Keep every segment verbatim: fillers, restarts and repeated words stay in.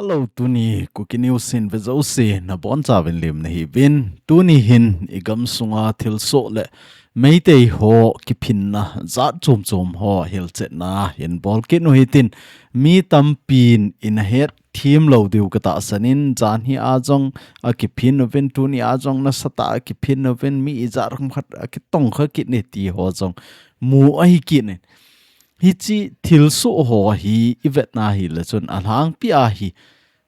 Hello, tuni Kuki News in ve jouse nabonchauvin lim nahiuvin. Tuni hin igam sunga thilsoh le Meitei ho kiphinna jat chom chom ho hilchetna hin bol kit u hitin, mi tampin ina het thim lou diu katahsan in, janhi a jong akiphin uvin, tuni a jong nasatah a akiphin uvin, mi ijat ham khat akitong kha kit e ti ho jong mu ahi kit in. Hiche thilsoh ho hi ivet na hile chun alhangpi a hi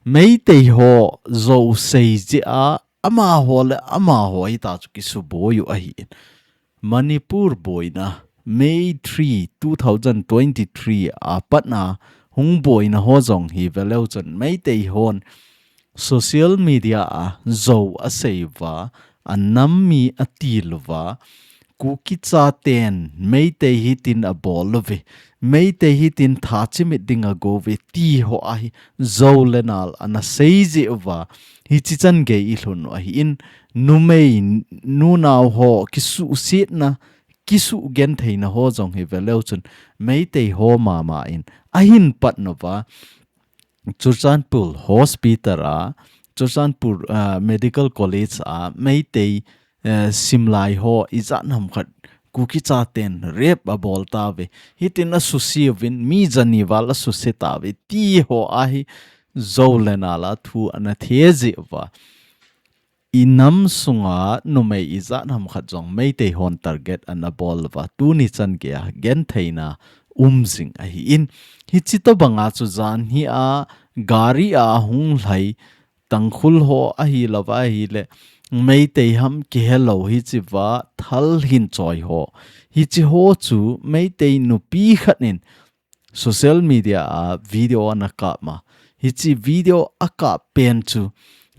Meitei ho jou sei jeh a amaho le amaho hita chu kisuboi u ahi in. Manipur boina May three, two thousand twenty-three a pat na hung boina ho jong hi ve leu chun Meitei hon social media a jou asei uva, anam mi atil uva, Kuki chaten Meitei hitin abol uve, Meitei hitin tha chimit ding ago uve ti ho ahi jou le nal ana sei jeh uva, hiche chan gei ilhun u ahi in, numei nunao ho kisuhsetna, kisuh gentheina ho jong hi ve leu chun Meitei ho mama in ahin pan uva, Churachandpur Hospital a, Churachandpur, ah, Medical College a Meitei, eh, simlai ho ijat ham khat Kuki chaten rape abol tauve. Hitin asuse uvin, mi jani val asuse tauve ti ho ahi jou le nal a thu ana the jeh uva, inam sunga numei ijat ham khat jong Meitei hon target ana bol uva, tuni chan gei a gentheina um jing ahi in. Hiche tobang a chu janhi a gari a hung lhai Tangkhul ho ahi lou va ahile Meitei ham kihe lou, hiche va thal hin choi ho. Hiche ho chu Meitei nupi khat in social media a video ana kap ma. Hiche video akap pen chu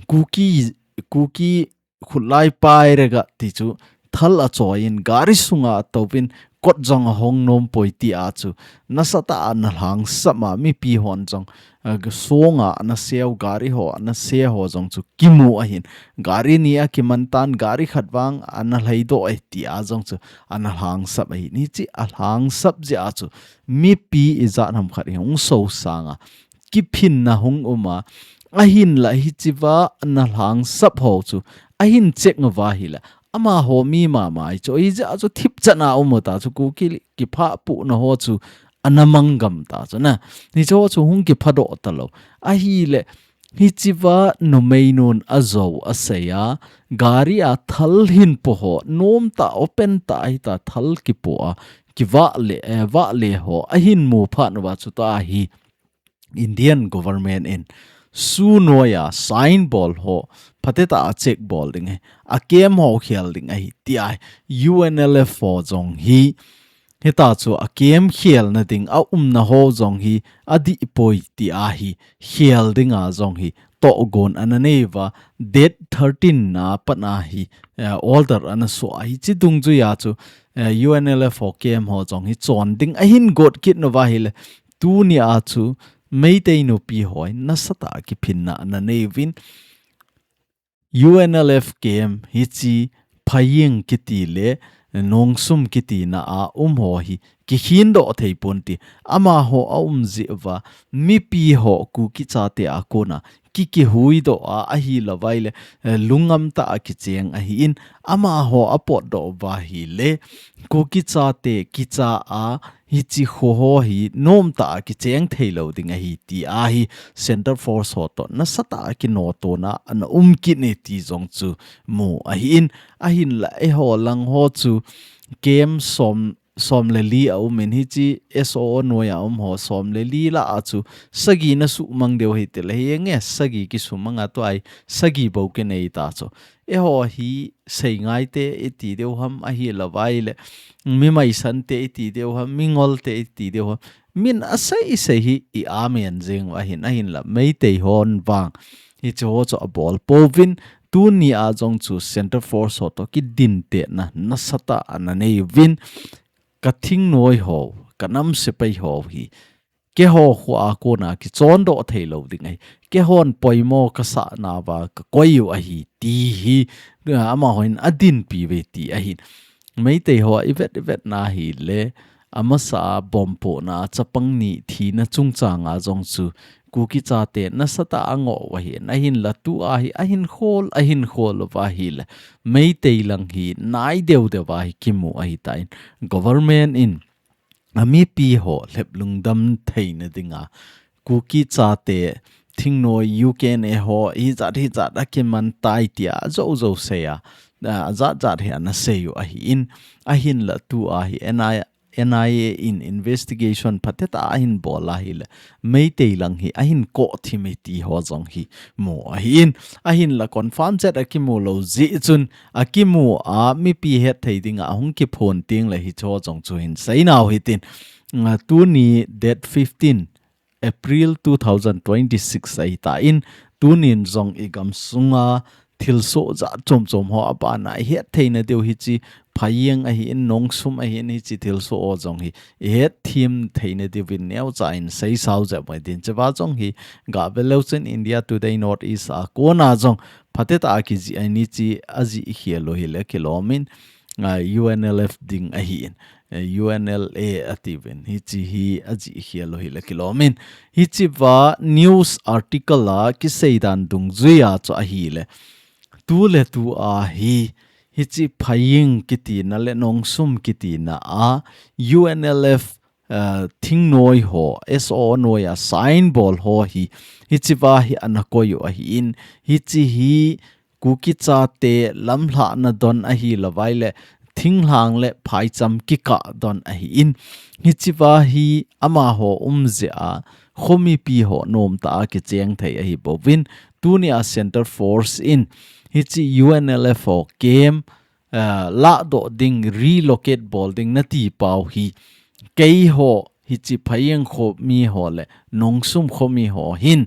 Kuki, Kuki khutlai pai rega ti chu thal achoi in gari sunga atouvin kot jong ahong nom poi ti a chu nasatah a ana lhangsap a, mipi hon jong, eh, songa ana seu, gari ho ana se ho jong chu kimu ahin. Gari ni akiman tan, gari khat vang ana lhai doh e ti a jong chu ana lhangsap ahin. Hiche alhangsap jeh a chu mipi ijat ham khat hi hung sosang a, kiphinna hung um a, ahinla hiche va ana lhangsap ho chu ahin check uva ahile amaho mi mama ahi chu, hijeh a chu thipchan a um u ta chu, Kuki kipha puhna ho chu ana mang gam ta chu na. Hiche ho chu hung kipha doh talou. Ahile hiche va numei nun ajou asei a, gari a thal hin po ho, nom tah, open tah hita, thal kipo a, kivah le, eh, vah le ho ahin mu phat uva chu tua hi Indian government in su noi a sign bol ho phatecha a check bol ding ahi, a camp ho khel ding ahi ti a, U N L F ho jong hi hita chu a camp khelna ding a umna ho jong hi adih poi ti a hi khel ding a jong hi tohgon ana nei uva, date thirteen na pat a hi, eh, order ana so a, hiche dungjui a chu, eh, U N L F ho camp ho jong hi chon ding ahin got kit uva ahile, tuni a chu Meitei nupi ho hi nasatah a kiphinna ana nei uvin, U N L F camp hiche Phayeng kiti le Nongsum kiti na a um ho hi kikhin doh thei pon ti. Amaho a um jeh uva mipi ho Kuki chate a kona ki, kihui doh a, ahi lou va ahile, eh, lungngam tah a kicheng ahi in, amaho a potdoh uva ahile Kuki chate kicha a hiche kho ho hi nom tah a kicheng thei lou ding ahi ti a hi Centre Force ho toh nasatah a kinoto na ana um kit e ti jong chu mu ahi in, ahinla eiho lang ho chu camp som, som le li a um in, hiche S O O noi a um ho som le li lah a chu sagi na sumang diu ahi tile, hi nge sagi kisumang a tua hi sagi bou kinei ta chu. Eiho hi seingai te iti diu ham, ahi lou va ahile mi maisan te iti diu ham, mi ngol te iti diu ham. Min asei sei hi i amen jeng u ahin, ahinla Meitei hon vang hiche ho chu abol pouvin, tuni a jong chu Centre Force ho toh kidintetna nasatah a ana nei uvin, ka thingnoi ho, ka nam sepai ho hi keiho kho a kona kichon doh thei lou ding ahi. Keihon poimo kasah nauva kakoi u ahi ti hi, amahon adinpi uve ti ahin. Meitei ho ivet ivet na ahile, amasa a bomb pohna a chapang ni thina chungchang a jong chu Kuki chate nasatah a angoh u ahin, ahinla tua hi ahin khol, ahin khol uva ahile Meitei lang hi nai deu deu a hi kimu ahitan, government in amipi ho lhep lungdam theina dinga Kuki chate thingnoi U K N A ho hijat hijat akiman tai tia ajo jo seiya, a, ajat jat hi ana seiyu ahin, ahinla tua hi N I A, N I A in investigation phatecha ahin bol ahile Meitei lang hi ahin koh thim e ti ho jong hi mu ahin, ahinla confirm chet akimu lou jeh chun akimu a mipi hetthei dinga ahung kiphon tengle hicho jong chu hin seinau hitin, a, tuni date fifteen April two thousand twenty-six ahitan, tunin jong igam sunga thilsoh jat chom chom ho abana ihet theina diu hiche Phayeng ahin, Nongsum ahin, hiche thilsoh ho jong hi ihet them theina diuvin neocha in seisau jep mai din, cheva jong hi gave leu chun India Today North East a kona jong phatecha kijih ahin, hiche ajih khel u hile kilomin, a, U N L F ding ahin, eh, U N L A atiuvin, hiche hi ajih khel u hile kilomin, hicheva news article a kiseidan dungjuiya chu ahile tuletua hi hiche Phayeng kitina le Nongsum kitina a U N L F, eh, thingnoi ho, S O O noiya sign bol ho hi hicheva hi ana koi u ahin, hiche hi Kuki chate lamlhahna don ahilouvai le thinglhang le phaicham kikah don ahin, hicheva hi amaho umjeh a khomipi ho nomtah a kicheng thei ahibouvin, tunia Centre Force in hiche U N L F ho camp, a, lahdoh ding, relocate bol ding nati pau hi keiho hiche Phayeng khomi ho le Nongsum khomi ho hin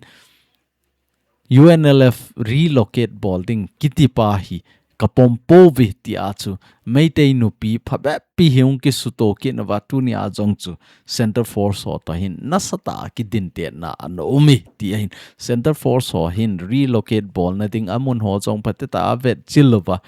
U N L F relocate bol ding kitipa hi kapom pouve tia chu Meitei nupi phabep pi hi hung kisuto kit uva tunia jong chu Centre Force ho toh hin nasatah a kidintetna ana um e ti ahin, Centre Force ho hin relocate bolna ding amun ho jong phatecha avetchil uva,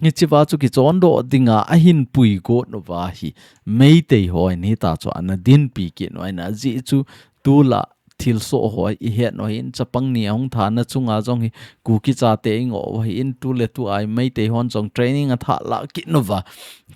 hicheva chu kichondoh dinga ahin puigot uva hi Meitei ho hin hita chu ana dinpi kit u ahin, ajeh chu tulai thilsoh ho ihet u ahin, chapang ni ahung thana chunga jong hi Kuki chate ingoh u ahin, tuletua hi Meitei hon jong training athah lah kit uva,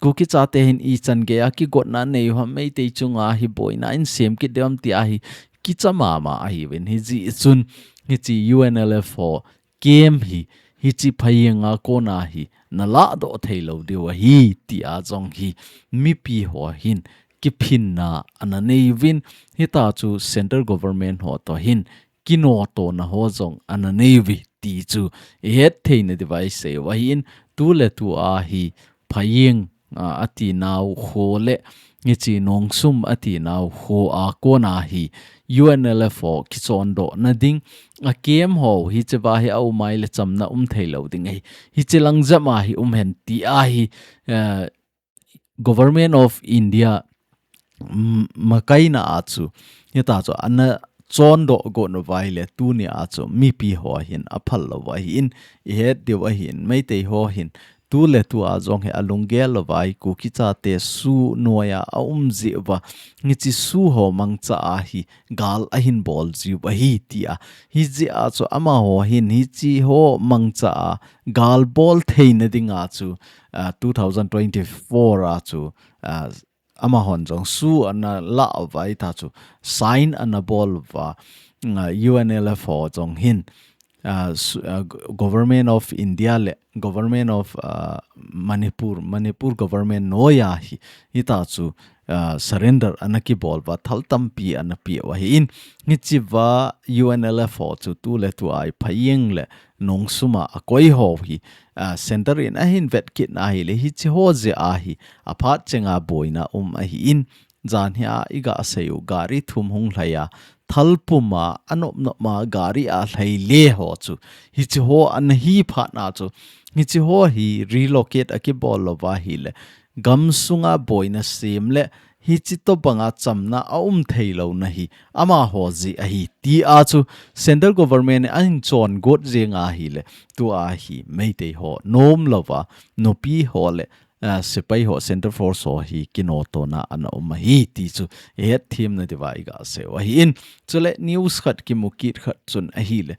Kuki chate hin ichan geiya kigotna anei u ham, Meitei chunga hi boina insem kit diu ham tia hi kicha mama ahiuvin, hijeh chun hiche U N L F ho camp hi hiche Phayeng a kona hi nalahdoh theilou diu ahi tia jong hi mipi ho hin kiphinna ana neiuvin, hita chu Centre Government ho toh hin kinotona ho jong ana neiuve ti chu ihet theina diuva isei u ahin, tuletua hi Phayeng, a, atinau kho le hiche Nongsum atinau kho a kona hi U N L F ho kichondohna ding, a camp ho hicheva hi aum a ahile chamna um theilou ding ahi, hiche lang jep a hi um hen tia hi, eh, Government of India, mm, makaina a chu hita chu ana chondoh got uva ahile tunia chu mipi ho hin aphal lou ahin, ihet diu ahin, Meitei ho hin tuletua jong hi alunggel louva hi Kuki chate SoO noiya aum jeh uva, hiche SoO ho mangcha a hi gal ahin bol jiu ahi tia. Hijeh a chu amaho hin hiche ho mangcha a gal bol theina dinga chu, ah, two thousand twenty-four a chu, ah, amahon jong SoO ana lah uva hita chu sign ana bol uva, ah, U N L F ho jong hin, ah, SoO, ah, Government of India le Government of, ah, Manipur, Manipur Government noiya hi, hita chu, ah, surrender ana kibol uva, thal tampi ana peh u ahin, hicheva U N L F ho chu tuletua hi Phayeng le Nongsum a akoi ho hi, ah, Centre in ahin vet kit na ahile hiche ho jeh a hi aphat chenga boina um ahin, jan hi a iga sei u gari thum hung lhai a, thal pum a anop nop a gari a lhai le ho chu, hiche ho ana hi phat na chu, hiche ho hi relocate akibol louva ahile gamsunga boina sem le hiche tobanga chamna aum theilouna hi amaho jeh ahi tia chu Centre Government in ahin chon got jeng a ahile, tua hi Meitei ho nom louva, nupi ho le ah, sepai ho, Centre Force ho hi kinotona ana um ahi ti chu ihet themna diuva iga seiyu ahin. Chule news khat kimu kit khat chun ahile,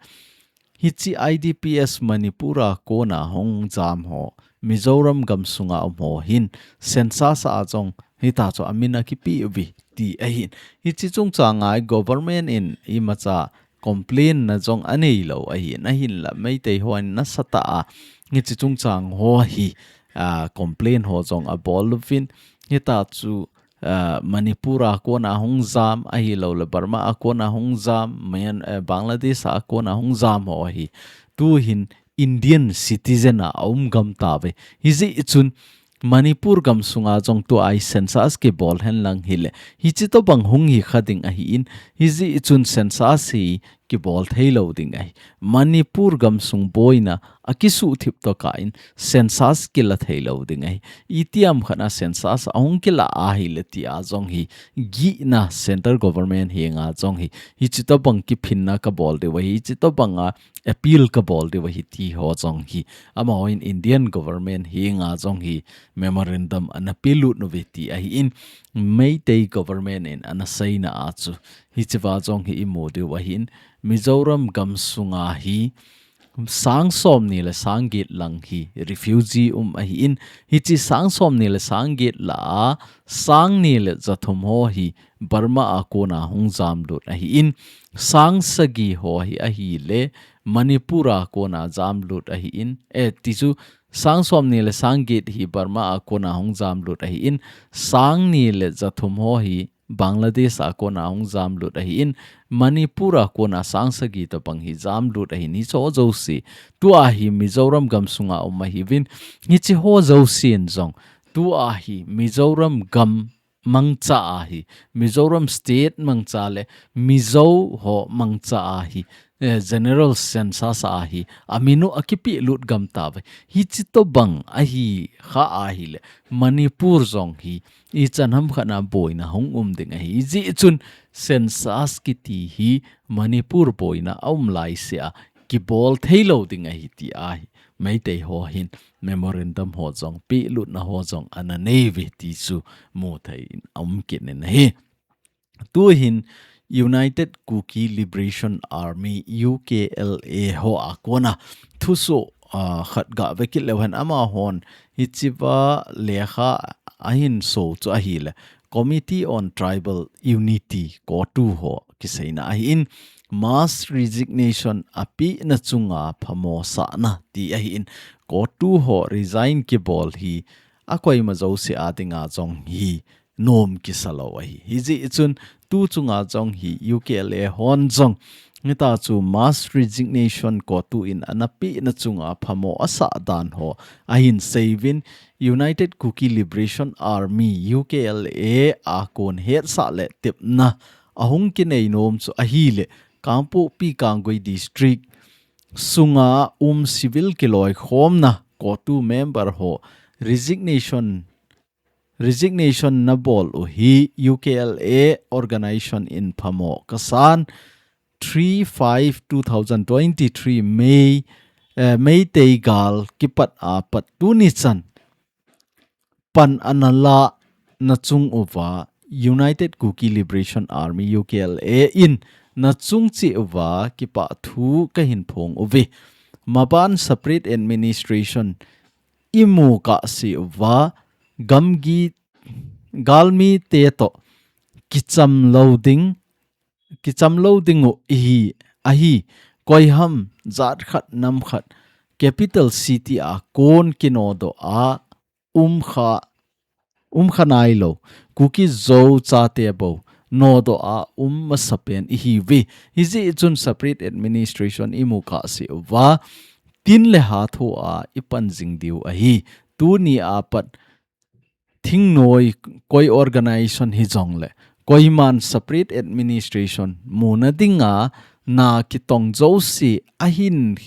hiche I D Ps Manipur a kona hung jam ho, Mizoram gamsunga um ho hin census a jong hitachu amin akipeh uve ti ahin. Hiche chungchang a government in imacha complain na jong anei lou ahin, ahinla Meitei hon nasatah a hiche chungchang ho hi, ah, complain ho jong abol uvin, hitachu, ah, Manipur a kona hung jam ahilouleh Burma a kona hung jam, Myan-, eh, Bangladesh a kona hung jam ho hi tuhin Indian citizen a aum gam tauve. Hijeh chun Manipur gamsunga jong tua hi census kibol henlang hile, hiche tobang hung hikha ding ahin, hijeh chun census hi kibol theilou ding ahi. Manipur gamsung boina akisuhthip tokah in census kila theilou ding ahi. Itiham khat a census ahung kila ahile tia jong hi gihna central government henga jong hi, hiche tobang kiphinna kabol diu ahi, hiche tobang a appeal kabol diu ahi ti ho jong hi, amahon Indian government henga jong hi memorandum ana pelut uve ti ahin, Meitei government in ana seina a chu hichea jong hi imu diu ahin, Mizoram gamsunga hi sang somni le sang get lang hi refugee um ahin, hiche sang somni le sang get lah a sang ni le jathum ho hi Burma a kona hung jamlut ahin, sang sagi ho hi ahile Manipur a kona jamlut ahin, eh, tichu sang somni le sang get hi Burma a kona hung jamlut ahin, sang ni le jathum ho hi Bangladesh a kona hung jamlut ahin, Manipur a kona sang sagi tobang hi jamlut ahin, hiche ho jouse tua hi Mizoram gamsunga um ahiuvin, hiche ho jousen jong tua hi Mizoram gam mangcha a hi, Mizoram state mangcha le Mizo ho mangcha a hi, eh, general census a hi amin u akipehlut gam tauve. Hiche tobang ahikha ahile Manipur jong hi ichan ham khat a boina hung um ding ahi. Hijeh chun census kiti hi Manipur boina aum laisea kibol theilou ding ahi ti ahi. Meitei ho hin memorandum ho jong pehlutna ho jong ana neiuve ti chu muthei in aum kit in ahi. Tuhin United Kuki Liberation Army, U K L A ho a kona thusoh, ah, khat gave kit leu hen, amahon hichea lekha ahin so chu ahile, Committee on Tribal Unity, CoTU ho kiseina ahin, mass resignation apehna chunga phamosahna ti ahin, CoTU ho resign kibol hi akoima jouse a dinga jong hi nom kisa lou ahi. Hijeh chun tu chunga jong hi U K L A hon jong hitachu mass resignation CoTU in ana pehna chunga phamo asah dan ho ahin seiuvin, United Kuki Liberation Army, U K L A a kon hetsah le tepna ahung kinei nom chu ahile, Kangpokpi Kanggui District sunga um civil kiloikhomna CoTU member ho resignation, resignation nabol u hi U K L A organization in phamo kasan, three five two thousand twenty-three May, eh, Meitei gal kipat apat tuni chan pan ana lana chung uva United Kuki Liberation Army, U K L A in nachung cheh uva kipah thu kahin phong uve. Maban separate administration imu kahse uva gamgi galmite toh kicham lou ding, kicham lou ding u ihi, ahi, koiham jat khat nam khat capital city a kon kinodoh a um kha, um kha nailou Kuki Zo chate bou nodoh a um masapen ihiuve. Hijeh chun separate administration imu kahse uva tin le ha thoa ipan jing diu ahi. Tuni apat thingnoi koi organization hijongle, koiman separate administration muna dinga na kitong jouse ahin,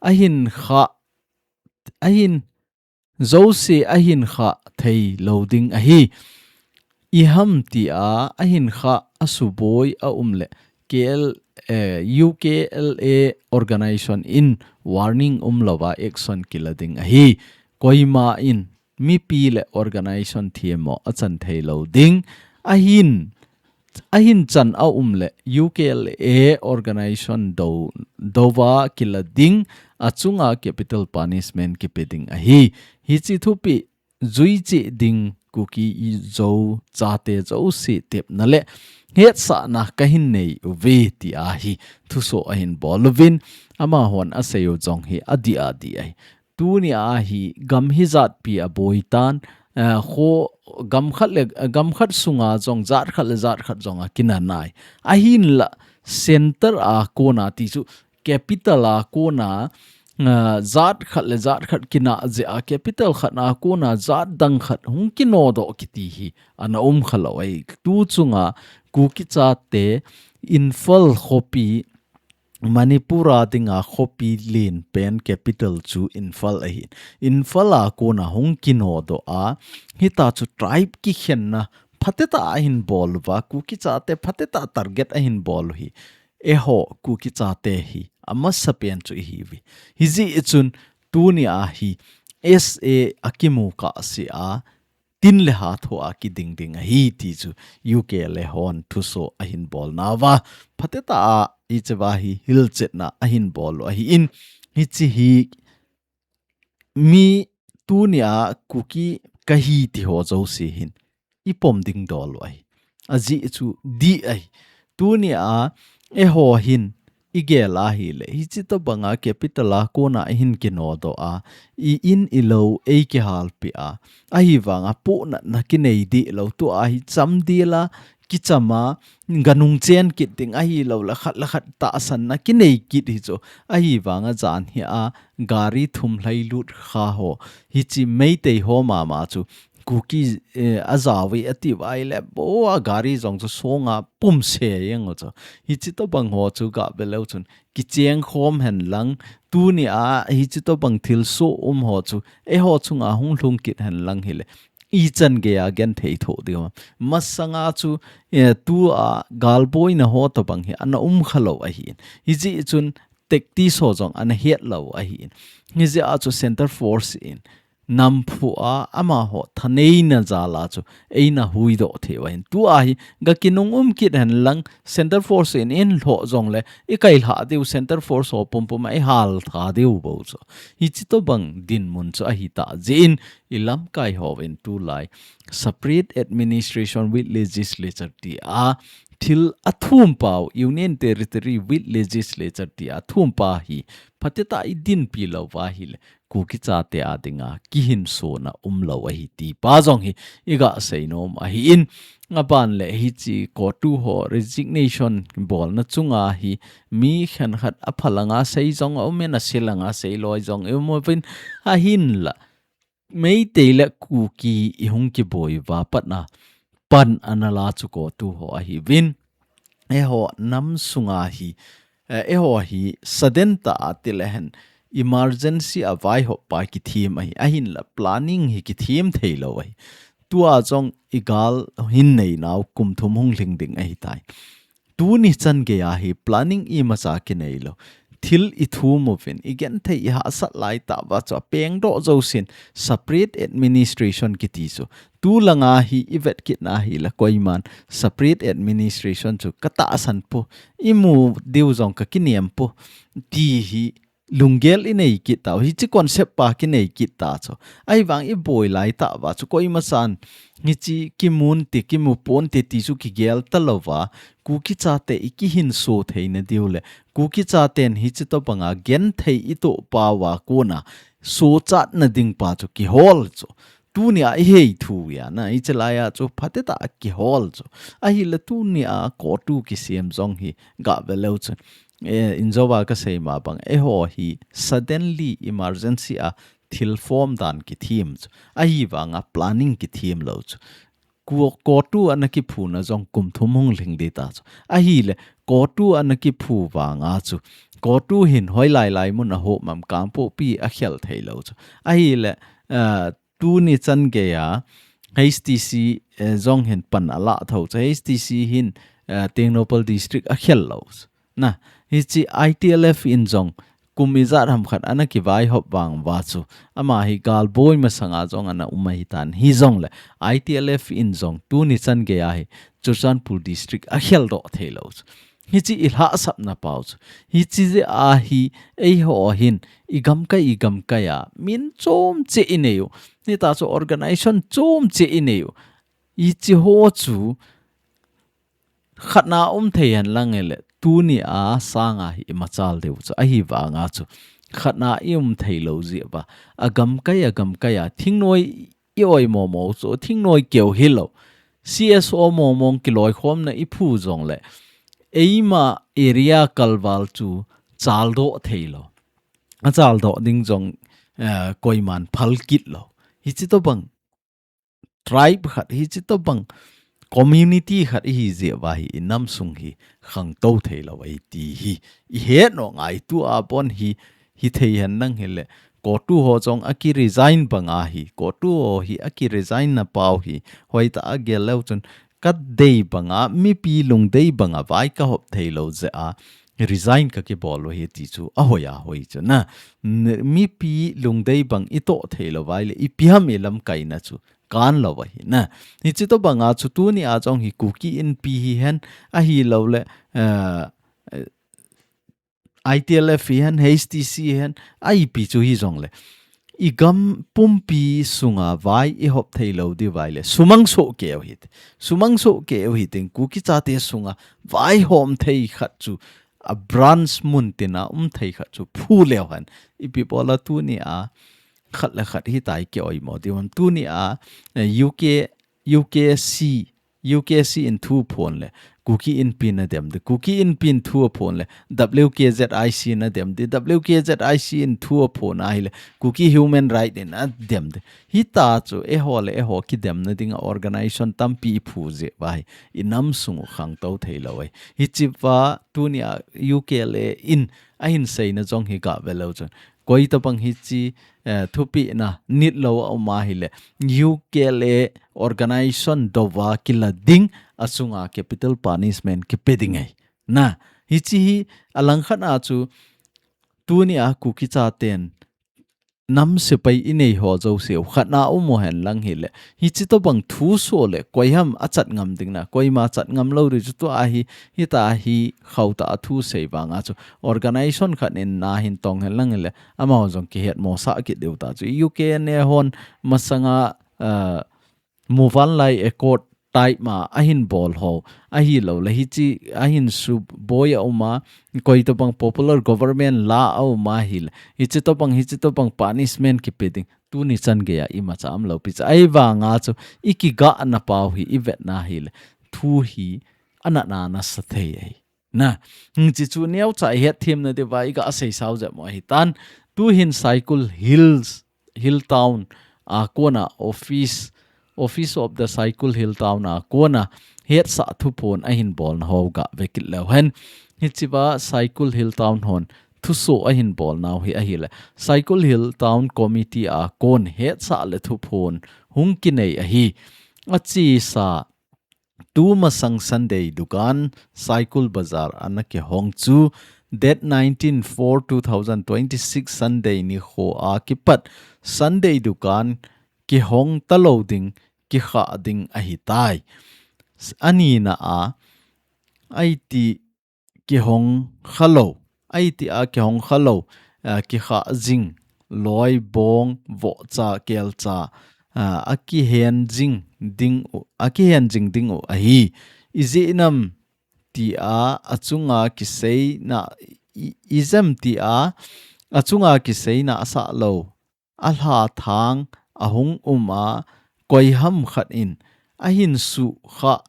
ahin kha, ahin jouse ahin kha thei lou ding ahi. Iham tia ahin kha asuboi aum le K L, eh, U K L A organization in warning umlouva action kila ding ahi. Koima in mipi le organization themmo achan thei lou ding. Ahin, ahin chan a um le U K L A organization do, dova kila ding, achunga capital punishment kipe ding ahi. Hichi thupi jui chi ding Kuki Zo chate jouse tepna le hetsahna kahin nei uve ti ahi thuso ahin bol uvin, amahon asei u jong hi adih adih ahi. Tuni ahi gam hijatpi aboi tan, eh, kho gam khat le, gam khat sunga jong jat khat le jat khat jong akina nai. Ahinla center a kona ti chu capital a kona, ah, jat khat le jat khat kina jeh a capital khat a kona jat dang khat hung kinodoh kiti hi ana um khalou ahi. Tu chunga Kuki chate Imphal khopi Manipur a dinga khopi lenpen capital chu Imphal ahi. Imphal a kona hung kinodoh a, hita chu tribe kikhenna phatetah ahin bol uva, Kuki chate phatetah target ahin bol u hi. Eiho Kuki chate hi amasapen chu ihiuve. Hijeh chun tuni ahi S A akimu kahse a, tin le ha thoa kiding ding ahi ti chu U K L A hon thuso ahin bol nauva, phatetah a hicheva hi hilchetna ahin bol u ahin, hichi hi mi tunia Kuki kahi ti ho jouse hin ipom ding dol u ahi. Ajeh chu dih ahi. Tunia eiho hin igel ahile, hichi tobanga capital a kona ihin kinodoh a, i-in ilou eikihalpeh a, ahivanga pohnatna kinei deh lou, tua hi chamdel a kichama ganung chen kit ding ahilou le khat le khat tahsanna kinei kit hi chu. Ahivanga jan hi a gari thum lhailut kha ho, hichi Meitei ho mama chu Kuki, eh, ajao e ati uva ahile, bo a gari jong chu songa pumse jeng u chu. Hichi tobang ho chu gah ve leu chun kicheng khom hen lang, tunia hichi tobang thilsoh um ho chu eiho chunga hung lhung kit hen lang hile, ichan geiya genthei thoh diu ham. Masanga chu, eh, tua galboina ho tobang hi ana um khalou ahin. Hijeh chun tactics ho jong ana hetlou ahin. Hijeh a chu center force in namphu a amaho thaneina jal a chu eina huidoh thei u ahin. Tua hi gakinung um kit hen lang, center force in eilhoh jongle ikailhah diu, center force ho pumpum a ihal tha diu bou chu. Hichi tobang dinmun chu ahitah jeh in, ilamkai hon tulai separate administration with legislature tia thil athum pau, Union Territory with legislature tia thum pa hi phatetah a idinpi lou uva ahile, Kuki chate a dinga kihinsona umlou ahi ti pa jong hi igah seinom ahin, aban le hichi CoTU ho resignation bolna chunga hi mi khenkhat aphalanga sei jong aum in, asilanga sei loi jong aum uvin, ahinla Meitei le Kuki ihung kiboi uva patna pan ana la chu CoTU ho ahiuvin. Eiho nam sunga hi, eh, eiho hi sudden tah a tilehen emergency a vaihop pa kithem ahi, ahinla planning hi kithem theilou ahi. Tua jong igal hin neinau kum thum hung lhing ding ahitai. Tuni chan geiya hi planning imacha kinei lou. Thil ithum uvin, igenthei ihahsat lai tah uva chu apengdoh jousen separate administration kiti chu. Tulanga hi ivet kit na hile koiman separate administration chu katahsan poi, imu diu jong kakinem poi, ti hi lunggel inei kit tau, hichi concept pa kinei kit ta chu. Ahivang iboi lai tah uva chu koimachan hichi kimun te, kimu ponte ti chu kigel talouva, Kuki chate ikihinso theina diu le, Kuki chaten hichi tobanga genthei itoh pauva kona sochatna ding pa chu kihol chu. Tunia ihei thu uva na, hichelai a chu phatetah a kihol chu. Ahile tunia CoTU kisem jong hi gah ve leu chun, eh, injouva kasei ma bang, eiho hi suddenly emergency a thil form dan kithem chu. Ahivanga planning kithem lou chu. Ko-, CoTU ana kiphuna jong kum thum hung lhing ding ta chu. Ahile CoTU ana kiphu vanga chu, CoTU hin hoilai lai mun a hom am, Kangpokpi a khel theilou chu. Ahile, eh, tuni chan geiya H T C, eh, jong hin pan ala tho chu. H T C hin, eh, Tengnoupal District a khel lou chu. Na, hichi I T L F in jong kum ijat ham khat ana kivaihop vang uva chu, ama hi galboi masanga jong ana um ahitan, hijongle I T L F in jong tuni chan geiya hi Churachandpur District akheldoh theilou chu. Hiche ilhahsapna pau chu. Hiche jeh a hi eiho hin igamkai igamkai a min chom cheh inei u. Hita chu organization chom cheh inei u. Hiche ho chu khatna um thei henlang hile, tuni a sanga hi imachal diu chu. Ahivanga chu khatna i um theilou jeh uva, agamkai agamkai a thingnoi i oi momo chu, thingnoi keu hilou, C S O momong kiloikhomna i phu jongle, eima area kalval chu chaldoh theilou. Achaldoh ding jong, eh, koiman phal kit lou. Hiche tobang tribe khat, hiche tobang community khat ihi jeh uva hi inam sung hi khangtou theilou ahi ti hi ihet nom ngai. Tua bon hi, hithei henlang hile, CoTU ho jong akiresign banga hi, CoTU ho hi akiresign na pau hi, hoitah a gel leu chun, kadei banga mipi lungdei banga vai kahop theilou jeh a resign kakibol u ahi ti chu ahoi ahoi chu na. N-, mipi lungdei bang itoh theilou uva ahile, ipi ham ilamkaina chu kanlou ahi na. Hiche tobanga chu tuni a jong hi Kuki Inpi hihen, ahiloule, eh, I T L F hihen, H T C hihen, ipi chu hijongle, igam pumpi sunga vai ihop theilou diu ahile, sumang soh keu hite. Sumang soh keu hitin, Kuki chate sunga vaihom thei khat chu, a branch muntina um thei khat chu phu leu hen, ipi bola tuni a khat le khat hitia i kioimo diu ham? Tuni a, eh, U K, U K C, U K C in thu aphon le, Kuki Inpi in adem ding. Kuki Inpi in thu aphon le, W K Z I C in adem ding. W K Z I C in thu aphon ahile, Kuki Human Right in adem ding. Hita chu eiho le eiho kidemna dinga organization tampi iphu jeh uva hi, inam sung u khangtou theilou ahi. Hiche uva tuni a U K L A in ahin seina jong hi gah ve leu chun, koi tobang hiche, eh, thupehna nitlou a um ahile, U K L A organization douva kila ding, achunga capital punishment kipe ding ahi. Na, hiche hi alangkhat a chu, tuni a Kuki chaten nam sepai inei ho jouse u khatna um u henlang hile, hiche tobang thu soh le, koi ham achat ngam ding na, koima chat ngam lou ding chu tua hi, hita hi khauta a thu sei vanga chu, organization khat in na hin tong henlang hile, amaho jong kihetmosah kit diu ta chu. U K N A hon masanga, ah, Muvanlai Accord type ma ahin bol ho, ahiloule hiche ahin suboi a um a, koi tobang popular government la a um ahile, hiche tobang, hiche tobang punishment kipe ding, tuni chan geiya imacha umlou pi chu. Ahivanga chu, ikigahna pau hi ivetna hile, thu hi anatna nasa thei ahi. Na, hiche chu neocha ihet themna diuva iga seisao jep mo ahitan. Tuhin Saikul Hills, Hill Town a kona office, Office of the Saikul Hill Town a kona hetsah thuphon ahin bolna ho ga vekit leu hen. Hichea Saikul Hill Town hon thuso ahin bolnau hi ahile, Saikul Hill Town Committee a kon hetsah le thuphon hung kinei ahi. Achesa tumasang Sunday dukan Saikul Bazar ana kihong chu date nineteen four two thousand twenty-six Sunday nikho a kipat Sunday dukan kihong talou ding, kikha ding ahitai. Anina a, aiti kihong khalou, aiti a kihong khalou, a, kikha jing, loi, bong, vohcha, kelcha, a, akihen jing ding u, akihen jing ding u ahi. Ijeh inem tia achunga kiseina, i, ijeh inem tia achunga kiseina asah lou, alha thang ahung um a, koiham khat in ahin sukha,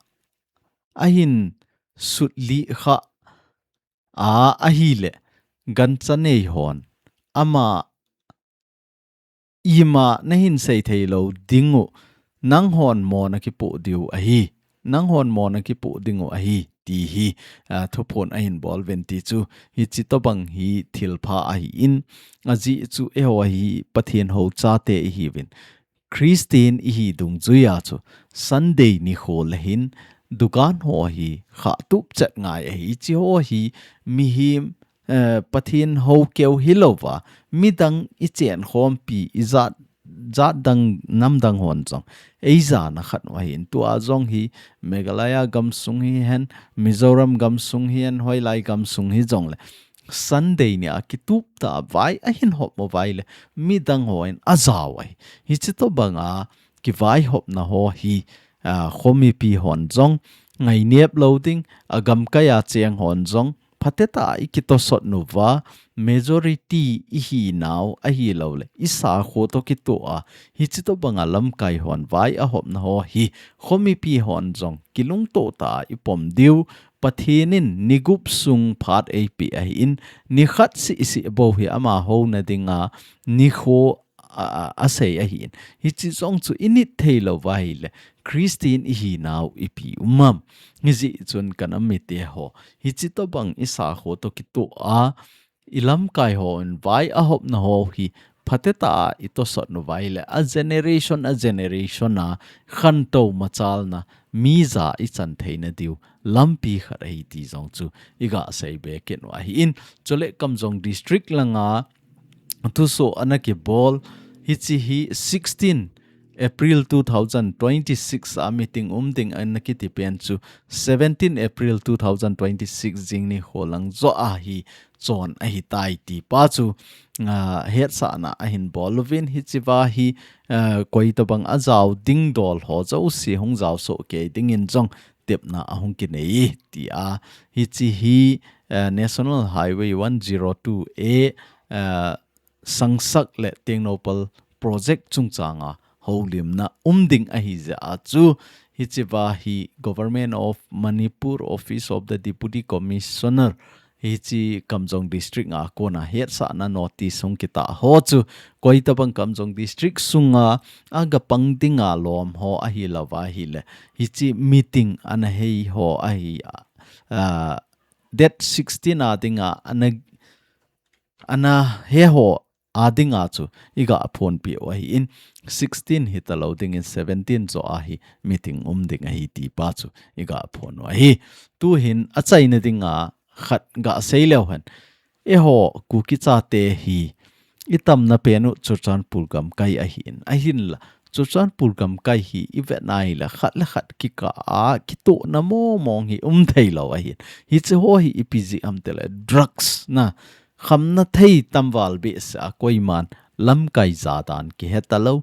ahin sutlih kha a ahile, gancha nei hon ama ima nahin sei thei lou ding u, nanghon mona kipoh diu ahi, nanghon mona kipoh ding u ahi, ti hi, a, thuphon ahin bol uvin ti chu, hichi tobang hi thilpha ahin, ajeh chu eiho hi Pathen hou chate ihiuvin, Christian ihi dungjuia chu Sunday nikho le hin dukan ho hi khah tup chet ngai ahi. Hichi ho hi mihem eh, Pathen hou keu hilouva, midang i chenkhompi, i jat, jat dang, nam dang hon jong ei jana khat u ahin. Tua jong hi Meghalaya gamsung hihen, Mizoram gamsung hihen, hoilai gamsung hijongle Sunday nia kitup tah a vai ahin hop uva ahile, midang hon ajao u ahi. Hiche tobanga kivaihopna ho hi, ah, khomipi hon jong ngainep lou ding, a gamkai a cheng hon jong phatetah a i kitosot uva, majority i hinau ahilouleh i sakho toh kitoh a, hiche tobanga lamkai hon vai ahopna ho hi khomipi hon jong kilungtoh tah a i pom diu. Pathen in ni gup sung phat eipeh ahin, ni khat seh seh bou hi ama houna dinga nikho a, a, asei ahin. Hiche jong chu i nit thei lou uva ahile, Christian i hinau ipi um am? Hijeh chun ka nam mite ho, hiche tobang i sakho toh kitoh a, i lamkai hon vai ahopna ho hi phatetah a i tosot uva ahile, a generation, a generation a khantou machalna, mi ja i chan theina diu lampi khat ahi ti jong chu i gasei be kit u ahin. Chule Kamjong District langa thusoh ana kibol, hiche hi sixteen April two thousand twenty-six a meeting um ding ana kiti pen chu seventeen April two thousand twenty-six jing nikho lang joh a hi chon ahitai ti pa chu, ah, hetsahna ahin bol uvin, hichea hi, ah, koi tobang ajao ding dol ho jouse hung jao soh kei dingin jong tepna ahung kinei e, tia. Hiche hi, eh, National Highway one zero two A, eh, Sangsak le Tengnoupal project chungchanga houlimna um ding ahi jeh a chu, hichea hi Government of Manipur, Office of the Deputy Commissioner, hiche Kamjong District a kona hetsahna notice hung kitah ho chu, koi tobang Kamjong District sunga aga pang dinga lom ho ahilou va ahile, hiche meeting ana hei ho ahi a, ah, date sixteen a dinga ana, ana he ho a dinga chu i gaphonpi u ahin, sixteen hitalou dingin seventeen joh a hi meeting um ding ahi ti pa chu i gaphon u ahi. Tuhin achaina dinga khat gasei leu hen. Eiho Kuki chate hi i tamna pen u Churachandpur gamkai ahin, ahinla Churachandpur gamkai hi i vet na ahile khat le khat kikah a kitohna mong mong hi um thei lou ahin. Hiche ho hi ipi jeh ham itile drugs na, khamna thei tamval behseh a, koiman lamkai ja dan kihe talou,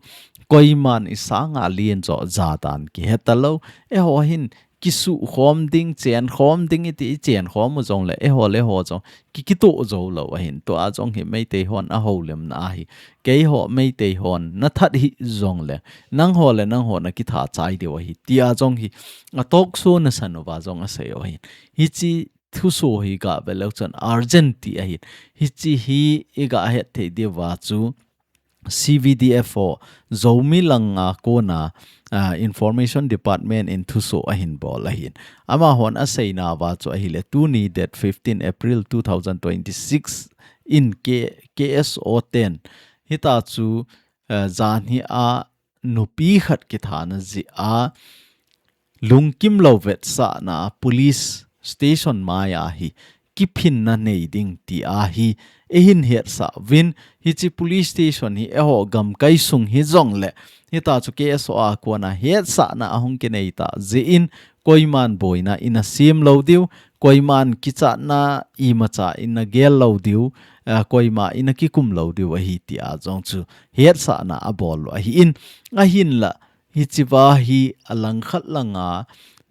koiman i sanga len joh ja dan kihe talou. Eiho hin kisuh khom ding, chen khom ding iti, i chen khom u jongle, eiho le eiho jong ki, kitoh jou lou ahin. Tua jong hi Meitei hon ahoulimna ahi. Keiho Meitei hon na that hih jongle, nangho le nangho na kitha chai diu ahi, tia jong hi a talk show nasan uva jong asei u ahin. Hiche thusoh hi gave leu chun urgent ti ahin. Hiche hi i gahet thei diuva chu C V D F ho, Zomi langa kona, ah, Information Department in thusoh ahin bol ahin. Amahon aseina uva chu ahile, tuni date fifteen April two thousand twenty-six in K-, K S O ten hita chu, ah, janhi a nupi khat kithana jeh a lungkim lou vetsahna police station maiya hi kiphinna nei ding ti ahi. Eihin hetsah uvin, hiche police station hi eiho gamkai sung hijongle, hita chu K S O a kona hetsahna ahung kinei tah jeh in, koiman boina ina sem lou diu, koiman kichatna imacha ina gel lou diu, eh, koima ina kikum lou diu ahi, tia jong chu hetsahna abol u ahin. Ahinla, hichea hi alangkhat langa,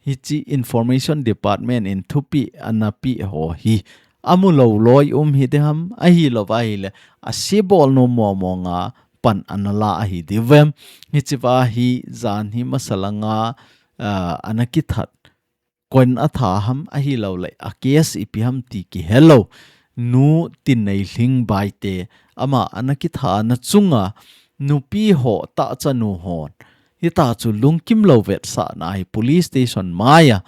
hiche Information Department in thupeh ana peh ho hi amu lou loi um hiding ham, ahilou va ahile, ase bol nom mong monga pan ana la ahi diu vem? Hichea hi janhi masa langa, ah, ana kithat, koin atha ham, ahilouleh a case ipi ham ti kihelou, Nu Tinneilhing Baite, ama ana kithana chunga nupi ho, tahchanu hon hita chu lungkim lou vetsahna hi police station maiya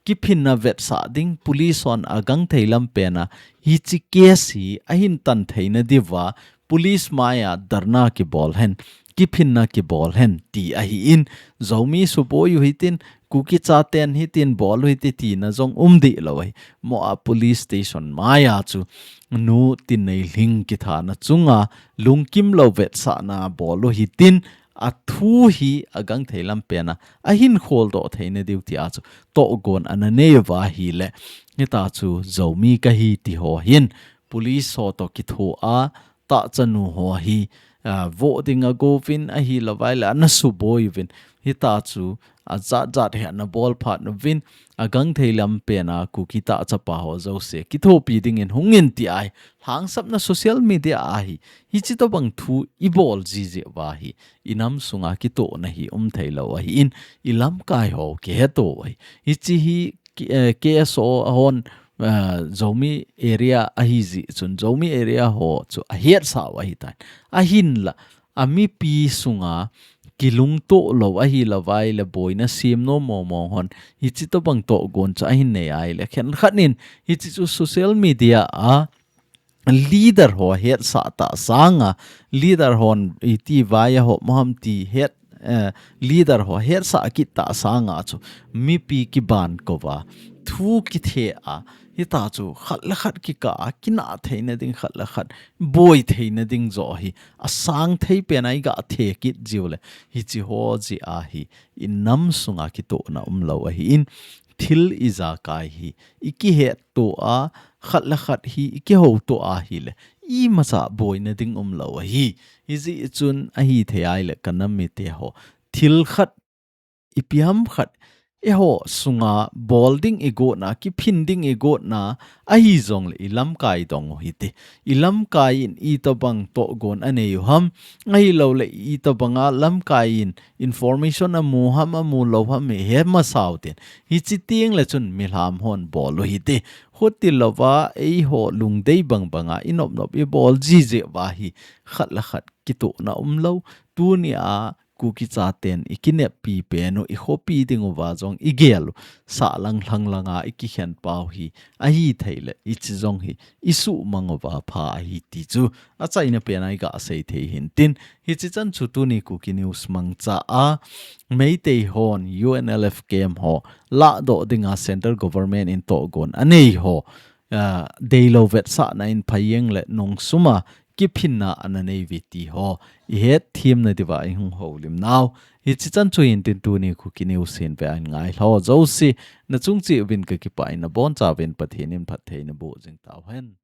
kiphinna vetsah ding, police hon agangthei lam pena hiche case hi ahin tan theina diuva police maiya dharna kibol hen, kiphinna kibol hen ti ahi in, Zomi suboi u hitin, Kuki chaten hitin bol u hite tina jong um deh lou ahi. Mo a police station maiya chu nu Tinneilhing kithana chunga lungkim lou vetsahna bol u hitin, a thu hi a gangthei lam pena a hin kholdoh theina diu tia chu tohgon ana nei uva ahile, hita chu Zomi kahi ti ho hin police ho toh kitho a, tahchanu ho hi, ah, voh ding a go uvin ahilou vaile ana suboi uvin. Hita chu ajat jat hi ana bol phat uvin, a gangthei lam pena Kuki tahchapa ho jouse kithopi dingin hungin ti ahi. Lhangsapna social media ahi. Hichi tobang thu i bol jiji uva hi, i nam sunga kitohna hi um thei lou ahi in, i lamkai ho kiheto ahi. Hichi hi K-, eh, K S O hon, eh, Zomi area ahi jeh chun, Zomi area ho chu ahetsah u ahitan. Ahinla, a mipi sunga kilungtoh lou ahilou vaile boina sem nom mong mong hon, hichi tobang tohgon chu ahin nei ahile, khenkhat in hichi chu social media a leader ho hetsah ta sanga, leader hon iti vai a hom ham ti het, eh, leader ho hetsah kit ta sanga chu mipi kiban kouva, thu kithe a, hita chu khat le khat kikah a, kinah theina ding khat le khat, boi theina ding joh hi, asang thei pena i gah the kit jiu le, hichi ho jeh a hi, i nam sunga kitohna um lou ahi in, thil ijakai hi, i kihetto a, khat le khat hi, i kihouto ahile, imacha boina ding um lou ahi. Hijeh chun ahithei ahile ka nam mite ho, thil khat, ipi ham khat, eiho sunga bol ding i gotna, kiphin ding i gotna, ahi jongle i lamkai dong u hite. I lamkai in itobang tohgon anei u ham, ahilou le itobanga lamkai in information amu ham, amu lou ham, i he masa u tin. Hichi teng le chun milham hon bol u hite. Huti louva eiho lungdei bang banga i nop nop i bol jiji uva hi, khat le khat kitohna um lou. Tunia Kuki chaten i kineppi pen u, i khopi ding uva jong i gel u, sahlang lhanglang a i kikhen pau hi, ahithei le hichi jong hi i suhmang uva pha ahi ti chu achaina pena i gah sei thei hin tin, hichi chan chu tuni Kuki News mangcha a, Meitei hon U N L F camp ho lahdoh dinga central government in tohgon anei ho, ah, deilou vetsahna in phai jeng le nungsum a kiphinna ana nei uve ti ho i hetthem na diuva i hung houlim nau. Hichi chan chu hin tin, tuni Kuki News hin ve a hin ngai lha ho jouse, na chung cheh uvin ka kipah in, na boncha uvin Pathen in phatthei na boh jing tau hen.